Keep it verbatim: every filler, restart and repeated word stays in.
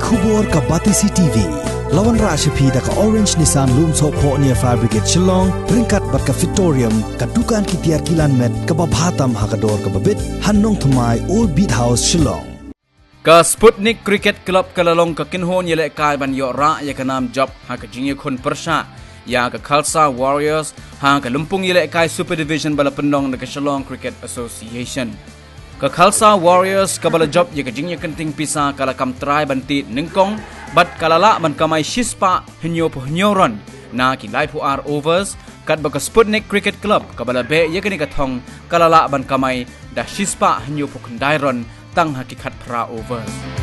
Khubor ka Batesi T V. La wanrah sha phi da ka Orange Nissan Lumsohphoh near Fire Brigade Shillong, ryngkat bad ka Fitorium, ka dukan ki tiar kilan met kaba bha tam ha ka dor kaba bit, ha Nongthymmai, Old Beat House, Shillong. Ka Sputnik Cricket Club ka la long ka kynhun ïalehkai ban ïoh rah ïa ka nam jop ha ka jingïakhun pyrshah ïa ka Khalsa Warriors ha ka lympung ïalehkai Super Division ba la pynlong da ka Shillong Cricket Association. Ka Khalsa Warriors kaba la jop ïa ka jingïakynting pisa ka la kam trai ban tied nyngkong bad ka la lah ban kamai shispah hynñiewphew hynñiew run na ki laiphew ar overs, katba ka Sputnik Cricket Club kaba la beh ïa kane ka thong ka la lah ban kamai da shispah hynñiewphew khyndai run tang ha ki khatphra overs.